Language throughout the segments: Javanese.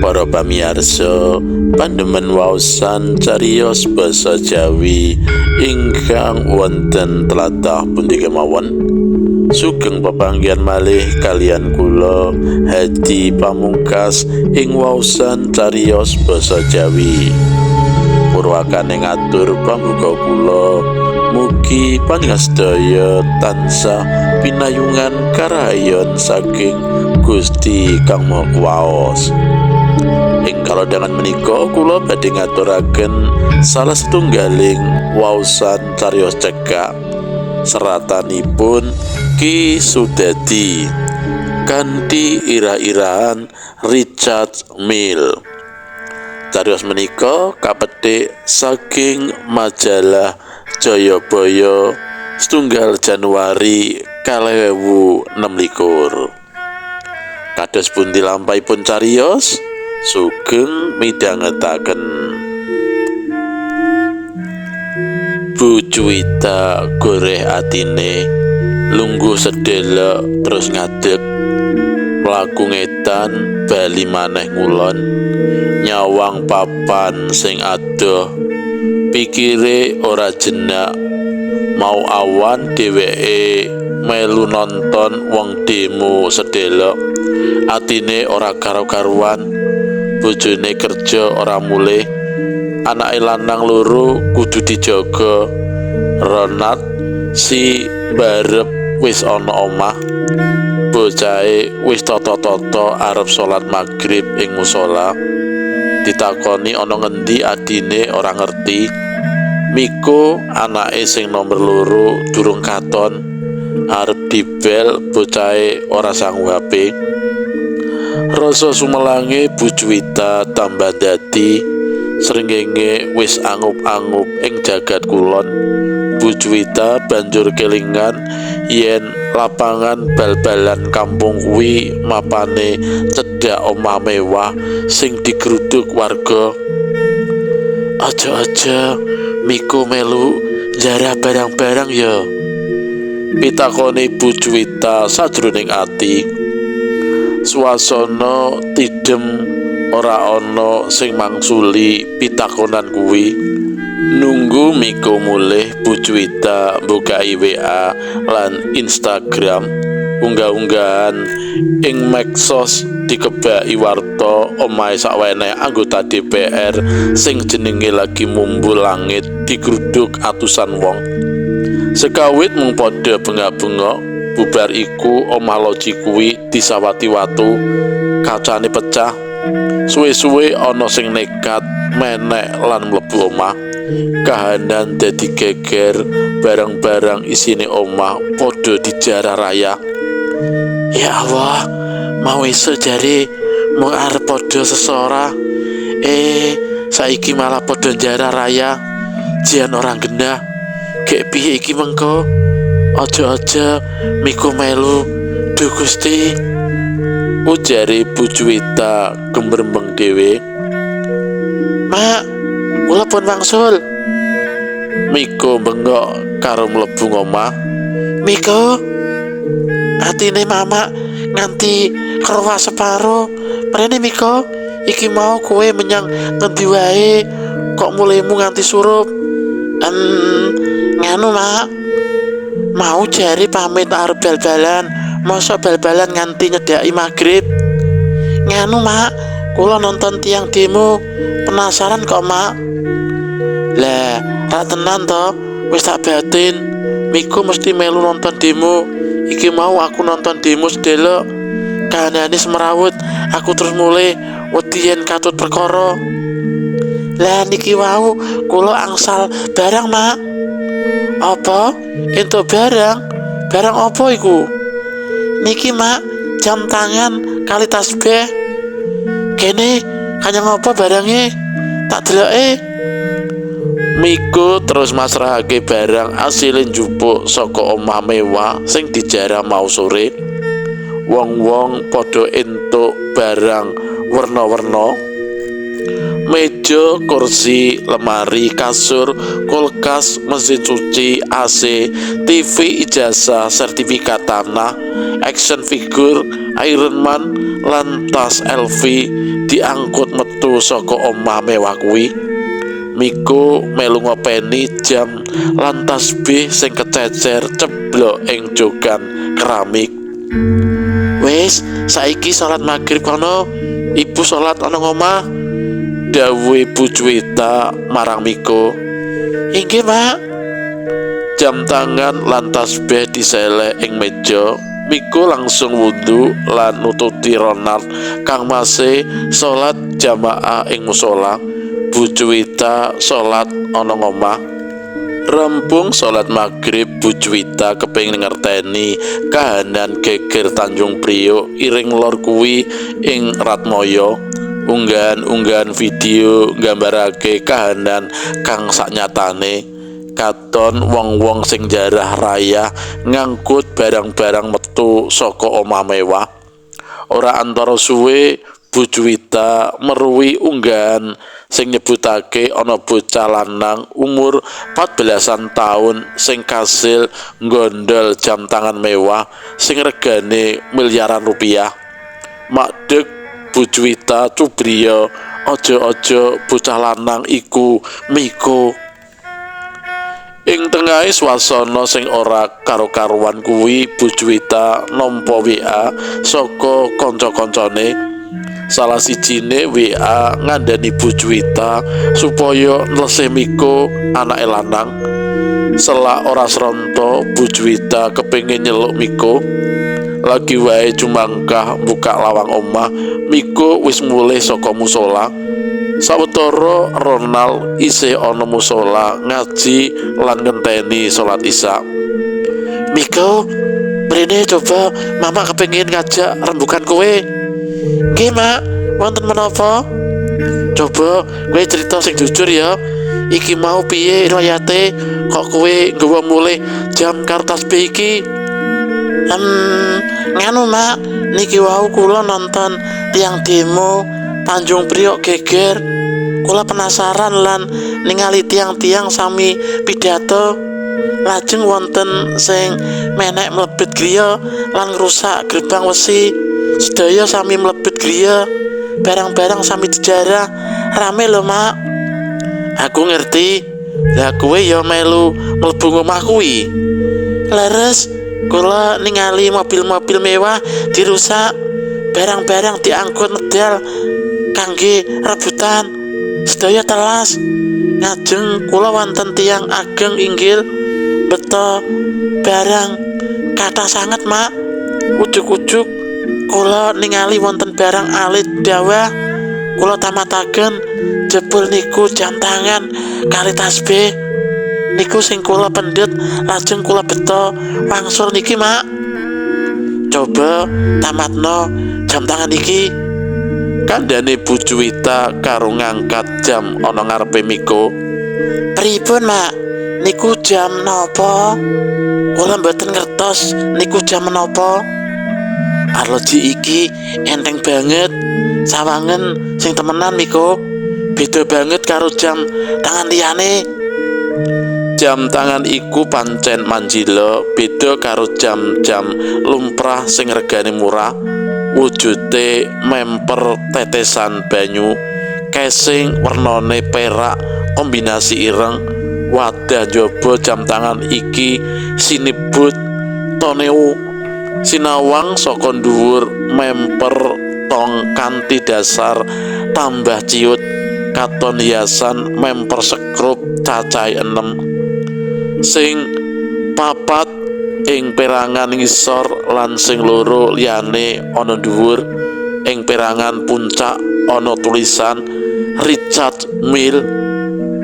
Para pamirsa, pandemen waosan cariyos basa Jawi ingkang wonten tlatah pundi kemawon. Sugeng pepanggihan malih kaliyan kula Hadi Pamungkas ing waosan cariyos basa Jawi. Purwakane ngatur pambuka kula, mugi panjenengan sedaya tansah pinayungan karahayon saking Gusti Kang Maha Kuwaos. Ing kalodhangan menika kula badhe ngaturaken salah setunggaling waosan cariyos cekak seratanipun Ki Sudadi kanthi irah-irahan Richard Mille. Cariyos menika kapetik saking majalah Jayabaya setunggal Januari 2026. Kados pundi lampahipun cariyos? Sugeng midhangetaken. Bu Juwita goreh atine, lungguh sedelek terus ngadeg, mlaku ngetan bali maneh ngulon, nyawang papan sing adoh, pikire ora jenak. Mau awan dheweke melu nonton wong demo sedelok, atine ora karo-karuan. Bojone kerja ora mulih, anake lanang loro kudu dijaga. Ronald si barep wis ana omah, bocahe wis tata-tata arep salat maghrib ing musala. Ditakoni ana ngendi adine ora ngerti. Miko anake sing nomor loro durung katon, arep dibel bocahe ora sangu HP. Rasa sumelange Bu Juwita tambah dadi, srengenge wis angup-angup ing jagat kulon. Bu Juwita banjur kelingan yen lapangan bal-balan kampung kuwi mapane cedhak omah mewah sing digeruduk warga. Aja-aja Miko melu njarah barang-barang ya, pitakone Bu Juwita sajroning ati. Swasana tidem, ora ana sing mangsuli pitakonan kuwi. Nunggu Miko mulih, Bu Juwita mbukai WA lan Instagram. Unggah-unggahan ing medsos dikebaki warta omahe saweneh anggota DPR sing jenenge lagi mumbul langit digruduk atusan wong. Sekawit mung padha bengak-bengok, bubar iku omah loji kuwi disawati watu, kacane pecah. Suwe-suwe ana sing nekat menek lan mlebu omah. Kahanan dadi geger, barang-barang isine omah padha dijarah raya. Ya Allah, mau esuk jare mung arep padha sesora, saiki malah padha njarah raya. Jian ora genah. Gek piye iki mengko? Aja-aja Miko melu. Duh Gusti, ujare Bu Juwita gembrembeng dhewe. Mak, kula pun wangsul. Miko bengok karo mlebu ngomah. Miko, atine mama nganti kerowak separo. Mrene Miko, iki mau kowe menyang ngendi wae kok mulihmu nganti surup? Nganu Mak, mau jari pamit arep bal-balan, mosok bal-balan nganti nyedaki maghrib. Nganu Mak, kula nonton tiang demo, penasaran kok Mak. Lah, rak tenan to, wis tak batin. Miko mesti melu nonton demo. Iki mau aku nonton demo sedelok, kahanane semrawut, aku terus mulih wedi yen katut perkara. Lah niki wau kula angsal barang Mak. Apa? Entuk barang? Barang apa iku? Niki Mak, jam tangan kali tasbih. Kene kaya ngapa barange? Tak deloke. Miko terus masrahake barang asile njupuk saka omah mewah sing dijarah mau sore. Wong-wong padha entuk barang werna-werna. Meja, kursi, lemari, kasur, kulkas, mesin cuci, AC, TV, ijazah, sertifikat tanah, action figure, Iron Man, lan tas LV diangkut metu saka omah mewah kuwi. Miko melu ngopeni jam lan tasbih sing kececer ceblok ing jogan keramik. Wis, saiki salat maghrib kono. Ibu salat ana ngomah. Dawuhe Bu Juwita marang Miko. Inggih, Mak. Jam tangan lan tasbih diseleh ing meja. Miko langsung wudhu lan nututi Ronald kang masih salat jamaah ing musala. Bu Juwita salat ana ngomah. Rempung salat maghrib, Bu Juwita kepengin ngerteni kahanan geger Tanjung Priok iring lor kuwi ing Ratmoyo. Unggahan-unggahan video nggambarake kahanan kang saknyatane. Katon wong-wong sing jarah raya ngangkut barang-barang metu saka omah mewah. Ora antara suwe Bu Juwita meruhi unggahan sing nyebutake ana bocah lanang umur 14-an taun sing kasil nggondol jam tangan mewah sing regane miliaran rupiah. Makdeg Bu Juwita cubriya, aja-aja bocah lanang iku Miko. Ing tengahe swasana sing ora karo-karuan kuwi, Bu Juwita nampa WA saka kanca-kancane. Salah sijine WA ngandhani Bu Juwita supaya nlesih Miko anake lanang. Selak ora sronta, Bu Juwita kepengin nyeluk Miko. Lagi wae jumangkah buka lawang omah, Miko wis mulih saka musala. Sawetara Ronald isih ana musala ngaji lan ngenteni salat Isya. Miko, mrene coba, mama kepengin ngajak rembukan kowe. Nggih, Mak, wonten menapa? Coba kowe cerita sing jujur ya. Iki mau piye riwayate kok kowe nggawa mulih jam karo tasbih iki? Nganu Mak, niki wau kula nonton tiang demo Tanjung Priok geger. Kula penasaran lan ningali tiang-tiang sami pidato. Lajeng wonten sing menek mlebet griya lan ngrusak gerbang wesi. Sedaya sami mlebet griya, barang-barang sami dijarah. Rame lho, Mak. Aku ngerti. Lah kowe ya melu mlebu omah kuwi. Leres, kula ningali mobil-mobil mewah dirusak, barang-barang diangkut medal kangge rebutan. Sedaya telas. Ngajeng kula wonten tiang ageng inggil beto barang kathah sanget, Mak. Ujug-ujug kula ningali wonten barang alit dawah. Kula tamataken jebul niku jam tangan kali tasbih. Niku sing kula pendhet lajeng kula beto wangsul niki, Mak. Coba tamatno jam tangan iki. Kandhane Bu Juwita karo ngangkat jam ana ngarepe Miko. Pripun, Mak? Niku jam napa? Kula mboten ngertos niku jam menapa. Arloji iki enteng banget. Sawangen sing temenan, Miko. Beda banget karo jam tangan liyane. Jam tangan iku pancen manjila, beda karo jam-jam lumrah sing regane murah. Wujude memper tetesan banyu, casing wernane perak kombinasi ireng. Wadah njaba jam tangan iki sinebut toneo. Sinawang saka dhuwur memper tong kanthi dasar tambah ciut. Katon hiasan memper sekrup cacahe 6, sing papat ing perangan ngisor lan sing loro liyane ana dhuwur. Ing perangan puncak ana tulisan Richard Mille.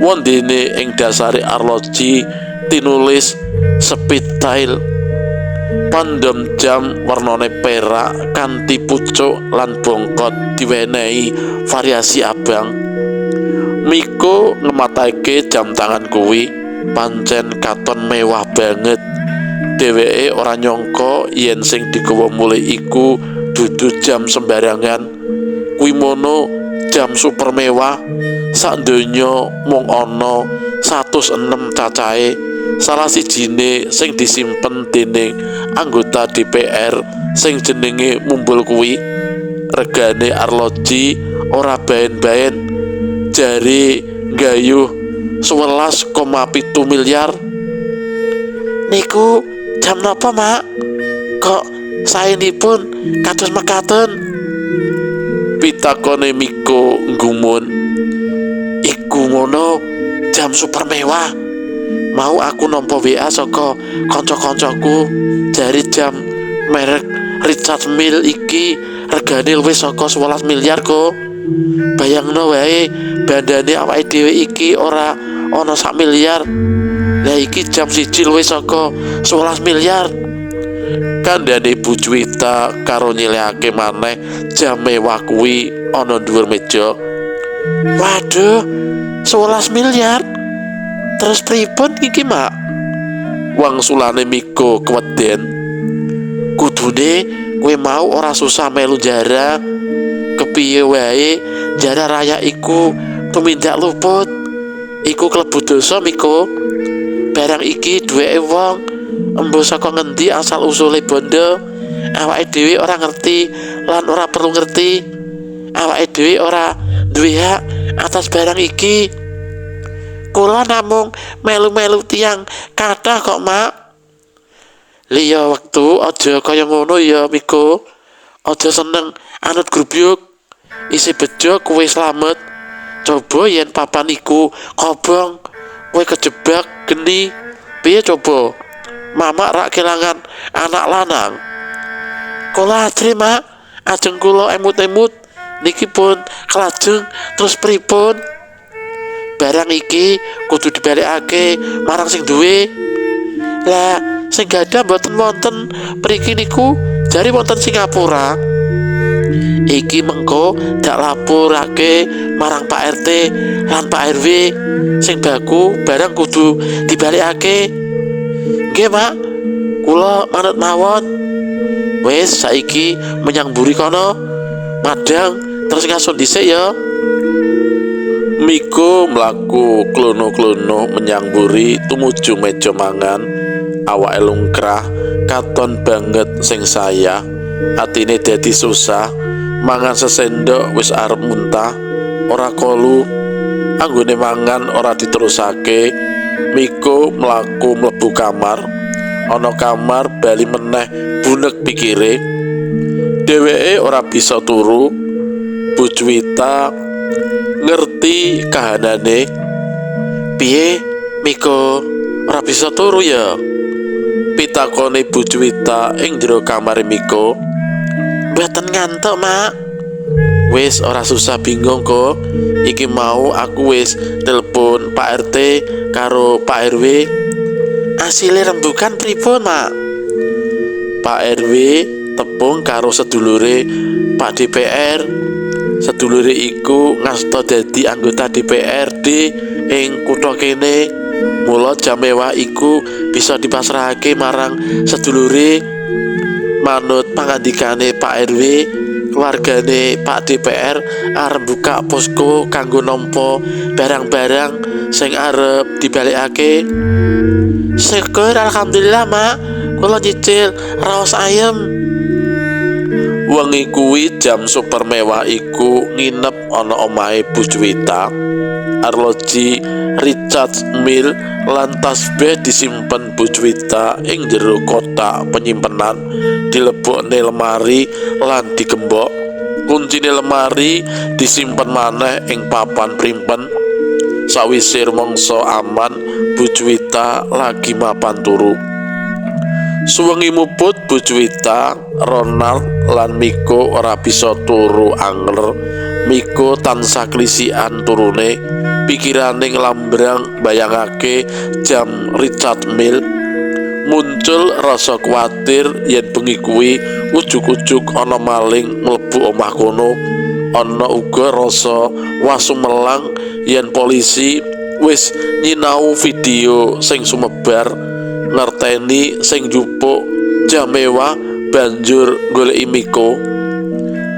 Wondene ing dasare arloji tinulis Speedtail. Pandem jam wernane perak kanthi pucuk lan bongkot diwenehi variasi abang. Miko ngematake jam tangan kuwi pancen katon mewah banget. Dheweke ora nyangka yen sing digawa mulih iku dudu jam sembarangan. Kuwi mono Jam super mewah sak donya mung ana 106 cacahe, salah sijine sing disimpen dening anggota DPR sing jenenge Mumbul kuwi. Regane arloji ora baen-baen, jare nggayuh 11,7 miliar. Niku jam napa, Mak? Kok saenipun kados mekaten? Pitakone Miko nggumun. Iku ngono jam super mewah. Mau aku nampa WA saka kanca-kancaku, jare jam merek Richard Mille iki regane luwih saka 11 miliar kok. Bayangno wae, bandane awake dhewe iki ora ana sak miliar. Lah iki jam siji luwih saka 11 miliar. Kandhane Bu Juwita karo nyilihake maneh jam mewah kuwi ana dhuwur meja. Waduh, 11 miliar. Terus pripun iki, Mak? Wangsulane Miko keweden. Kudune kowe mau ora susah melu jarah. Kepiye wae jarah raya iku tumindak luput. Iku klebu dosa, Miko. Barang iki duweke wong. Embuh saka ngendi asal usule bondo. Awake dhewe ora ngerti lan ora perlu ngerti. Awake dhewe ora duwe hak atas barang iki. Kula namung melu-melu tiyang kathah kok, Mak. Liya wektu aja kaya ngono ya, Miko. Aja seneng anut grubyuk. Isih bejo kowe slamet. Coba yen papan iku kobong, kowe kejebak geni. Piye coba? Mamak rak kelangan anak lanang. Kula ajrih, Mak. Ajeng kula emut-emut niki pun kelajeng terus pripun? Barang iki kudu dibalekake marang sing duwe. Lah sing gadah mboten wonten mriki niku, jare wonten Singapura. Iki mengko dak lapurake marang Pak RT lan Pak RW, sing baku barang kudu dibalekake. Nggih, Mak. Kula manut mawon. Wis saiki menyang mburi kono. Madang terus ngaso dhisik ya. Miko mlaku klono-klono menyang mburi tumuju meja mangan. Awake lungkrah, katon banget sing saya. Atine dadi susah, mangan sesendok wis arep muntah, ora kolu. Anggone mangan ora diterusake. Miko mlaku mlebu kamar. Ana kamar bali meneh bunek pikire. Dheweke ora bisa turu. Bu Juwita ngerti kahanane. Piye, Miko? Ora bisa turu ya? Pitakone Bu Juwita ing jero kamare Miko. Mboten ngantuk, Mak. Wis ora susah bingung kok. Iki mau aku wis telepon Pak RT karo Pak RW. Asile rembukan pripun, Mak? Pak RW tepung karo sedulure Pak DPR. Sedulure iku ngasta dadi anggota DPRD ing kutha kene. Mula jam mewah iku bisa dipasrahake marang sedulure. Manut pangandikane Pak RW, keluargane Pak DPR arep buka posko kanggo nampa barang-barang sing arep dibalekake. Syukur alhamdulillah, Mak. Kula nyicil raos ayem. Wengi kuwi jam super mewah iku nginep ana omahe Bu Juwita. Arloji Richard Mille lan tasbih disimpen Bu Juwita ing jero kotak penyimpenan, dilebokne lemari lan digembok. Kuncine lemari disimpen maneh ing papan primpen. Sawise rumangsa aman, Bu Juwita lagi mapan turu. Suwengi muput Bu Juwita, Ronald lan Miko ora bisa turu angler. Miko tansah klisikan turune, pikirane nglambrang bayangake jam Richard Mille. Muncul rasa kuwatir yen bengi kuwi ujug-ujug ana maling mlebu omah kono. Ana uga rasa wasumelang yen polisi wis nyinau video sing sumebar ngerteni sing njupuk jam mewah banjur goleki Miko.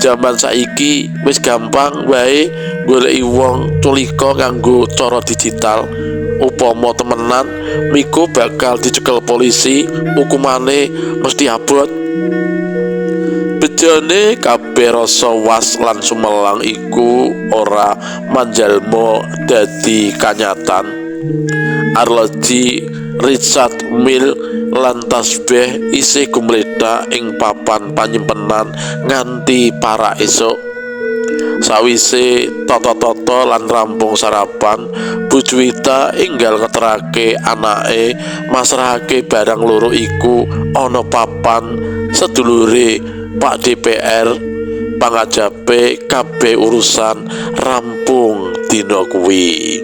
Jaman saiki wis gampang wae goleki wong culika nganggo cara digital. Upama temenan, Miko bakal dicekel polisi, hukumane mesti abot. Bejane kabeh rasa was lan sumelang iku ora manjalma dadi kanyatan. Arloji Richard Mille lan tasbeh isih gumlethak ing papan panyimpenan nganti parak esuk. Sawise tata-tata lan rampung sarapan, Bu Juwita enggal ngeterake anake masrahake barang loro iku ana papan sedulure Pak DPR. Pangajabe kabeh urusan rampung dina kuwi.